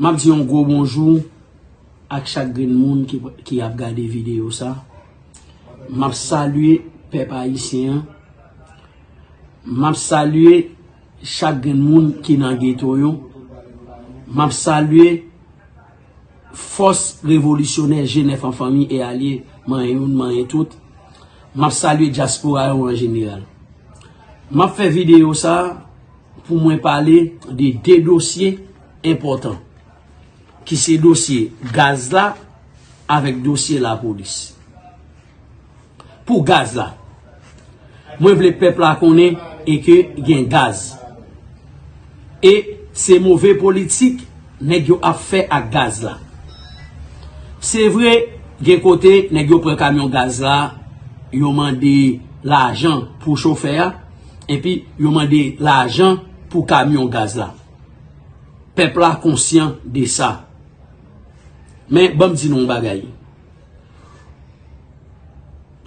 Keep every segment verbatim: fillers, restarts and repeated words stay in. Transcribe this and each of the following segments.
M ap di yon gwo bonjou ak chak grenn moun ki, ki ap gade videyo sa. M ap salye pèp ayisyen an. M ap salye chak grenn moun ki nan geto yo. M ap salye fòs revolisyonè G nèf an fanmi e alye, manyen youn, manyen tout. M ap salye dyaspora yo an jeneral. M ap fè videyo sa pou mwen pale de de dosye enpòtan, ki se dosye gaz la avèk dosye lapolis. Pou gaz la, mwen vle pèp la konnen e ke gen gaz. E se move politik nèg yo ap fè ak gaz la. Se vre, gen kote nèg yo pran kamyon gaz la, yo mande lajan pou chofè a, epi yo mande lajan pou kamyon gaz la. Pèp la konsyan de sa. Men, ban m di nou yon bagay.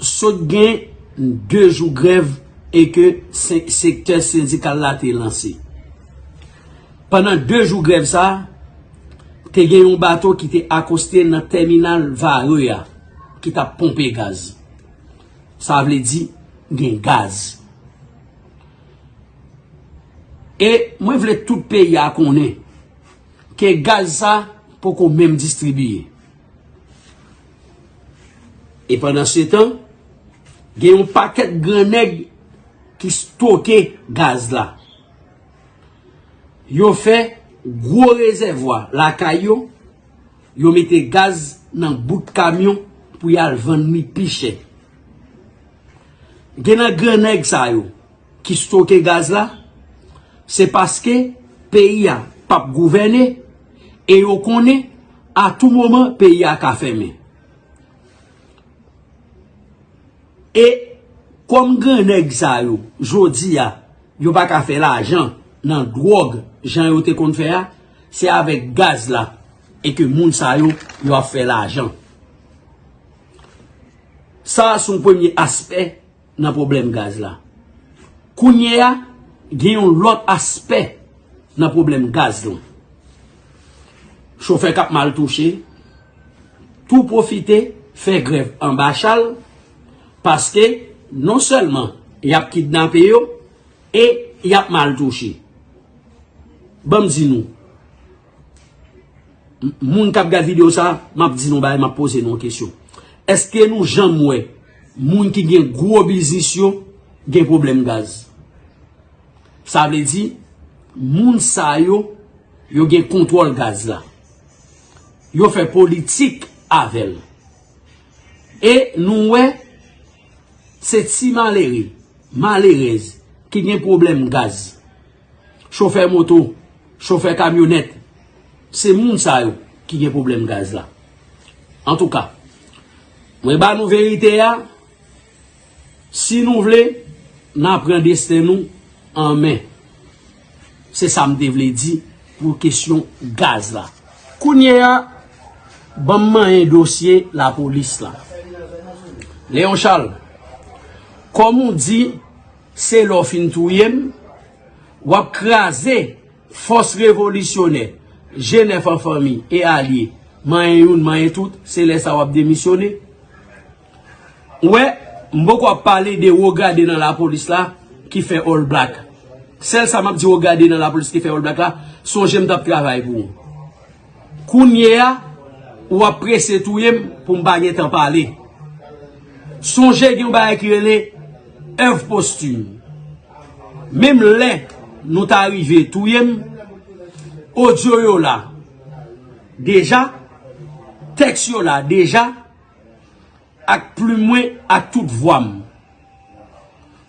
Sot gen de jou grèv e ke se-, sektè sendikal la te lanse. Pandan de jou grèv sa, te gen yon bato ki te akoste nan tèminal Varreux a, ki t ap ponpe gaz. Sa vle di, gen gaz. E mwen vle tout peyi a konnen ke gaz sa poko menm distribiye. E pandan se tan, gen yon pakèt gran nèg ki stoke gaz la. Yo fè gwo rezèvwa lakay yo, yo mete gaz nan bout kamyon pou y al vann li pi chè. Gen nan gran nèg sa yo ki stoke gaz la, se paske peyi a p ap gouvène e yo konnen a tou moman peyi a ka fèmen. E kòm gran nèg sa yo, jodi a, yo pa ka fè lajan nan dwòg jan yo te konn fè a, se avèk gaz la e ke moun sa yo, yo ap fè lajan. Sa a se yon premye aspè nan pwoblèm gaz la. Kounye a, gen yon lòt aspè nan pwoblèm gaz lan. Chofè k ap mal touche, tou pwofite fè grèv anba chal, paske non sèlman y ap kidnape yo, e y ap mal touche. Ban m di nou, m-, moun k ap gad videyo sa, m ap di nou bagay, m ap poze nou yon kesyon. Èske nou janm wè moun ki gen gwo biznis yo gen pwoblèm gaz? Sa vle di, moun sa yo, yo gen kontwòl gaz la. Yo fè politik avè l. E nou wè, se ti malere, malerèz ki gen pwoblèm gaz. Chofè moto, chofè kamyonèt, se moun sa yo ki gen pwoblèm gaz la. Antouka, mwen ba nou verite a, si nou vle, n a pran desten nou an men. Se sa m te vle di pou kesyon gaz la. Kounye a, ban m manyen dosye lapolis la. Léon Charles, kòm ou di, se lè w fin touye m, w ap kraze fòs revolisyonè, G nèf an fanmi e alye, manyen youn, manyen tout, se lè sa w ap demisyone. Ou wè, m poko ap pale de wo grade nan lapolis la ki fè All Black. Sèl sa m ap di wo grade nan lapolis ki fè All Black la, sonje m t ap travay pou ou. Kounye a, w ap prese touye m pou m pa gen tan pale. Sonje gen yon bagay ki rele èv postim. Menm lè nou ta rive touye m, odyo yo la deja, tèks yo la deja, ak plim mwen, ak tout vwa m.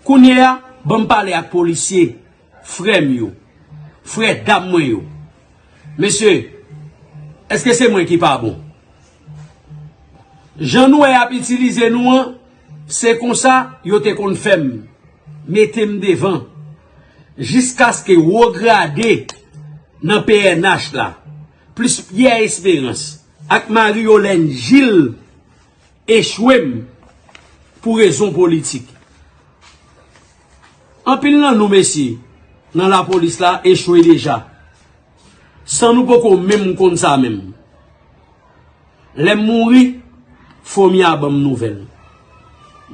Kounye a, ban m pale ak polisye, frè m yo, frè dam mwen yo. Mesye, èske se mwen ki pa bon? Jan nou wè y ap itilize nou an, se konsa yo te konn fè m, mete m devan, jiskaske wo grade nan P N H la, plis Pierre Espérance ak Marie Yolène Gilles echwe m pou rezon politik. Anpil nan nou, mesye, nan lapolis la echwe deja. San nou poko menm konn sa menm. Lè m mouri, fomi a ban m nouvèl.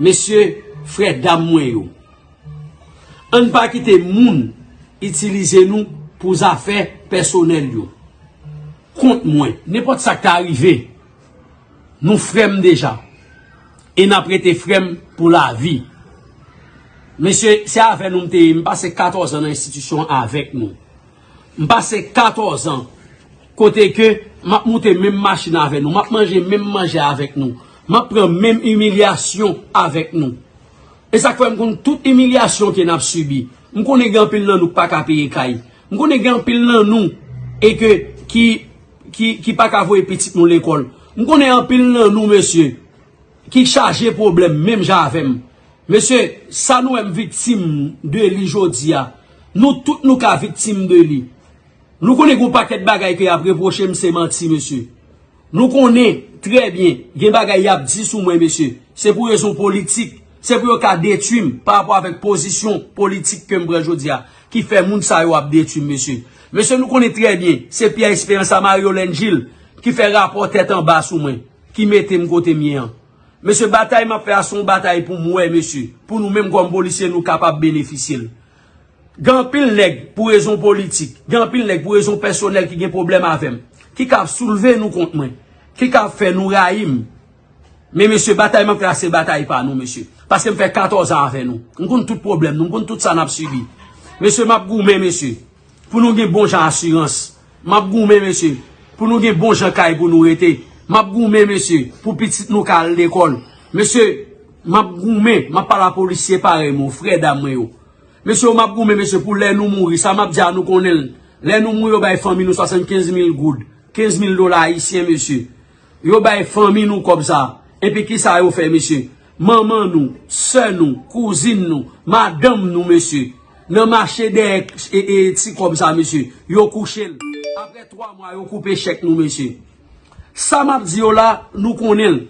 Mesye, frè dam mwen yo, ann pa kite moun itilize nou pou zafè pèsonèl yo. Kont mwen, nenpòt sa k ta rive, nou frè m deja. E n ap rete frè m pou lavi. Mesye, se avè nou m te ye. M pase katòz an nan enstitisyon an avèk nou. M pase katòz an kote ke m ap moute menm machin avè nou, m ap manje menm manje avèk nou, m ap pran menm imilyasyon avèk nou. E sa k fè m konn tout imilyasyon ke n ap sibi. M konnen gen anpil nan nou k pa ka peye kay. M konnen gen anpil nan nou e ke ki, ki, ki pa ka voye pitit nou lekòl. M konnen anpil nan nou, mesye, ki chaje pwoblèm menm jan avè m. Mesye, sa nou wè m viktim de li jodi a, nou tout nou ka viktim de li. Nou konnen gen yon pakèt bagay ke y ap repwoche m, se manti, mesye. Nou konnen trè byen, gen bagay y ap di sou mwen, mesye. Se pou rezon politik, se pou yo ka detwi m pa rapò avèk pozisyon politik ke m pran jodi a, ki fè moun sa yo ap detwi m, mesye. Mesye, nou konnen trè byen, se Pierre Espérance a Mario Lengil ki fè rapò tèt anba sou mwen, ki mete m kote m ye an. Mesye, batay m ap fè a se yon batay pou m wè, mesye, pou nou menm kòm polisye, nou kapab benefisye l. Gen anpil nèg pou rezon politik, gen anpil nèg pou rezon pèsonèl ki gen pwoblèm avè m, ki ka ap soulve nou kont mwen, ki ka ap fè nou rayi m. Men mesye, batay m ap fè a se batay pa nou, mesye. Paske m fè katòz an avè nou. M konn tout pwoblèm nou, m konn tout sa n ap sibi. Mesye, m ap goumen, mesye, pou nou gen bon jan asirans. M ap goumen, mesye, pou nou gen bon jan kay pou nou rete. M ap goumen, mesye, pou pitit nou ka al lekòl. Mesye, m ap goumen, m ap pale a polisye parèy mwen, frè dam mwen yo. Mesye, m ap goumen, mesye, pou lè nou mouri, sa m ap di a nou konnen l. Lè nou mouri, yo bay fanmi nou swasannkenz mil goud, kenz mil dola ayisyen, mesye. Yo bay fanmi nou kòb sa. Epi kisa yo fè, mesye? Manman nou, sè nou, kouzin nou, madanm nou, mesye, nan mache dèyè e, e, ti kòb sa, mesye, yo kouche l. Apre twa mwa, yo koupe chèk nou, mesye. Sa m ap di yo la, nou konnen l.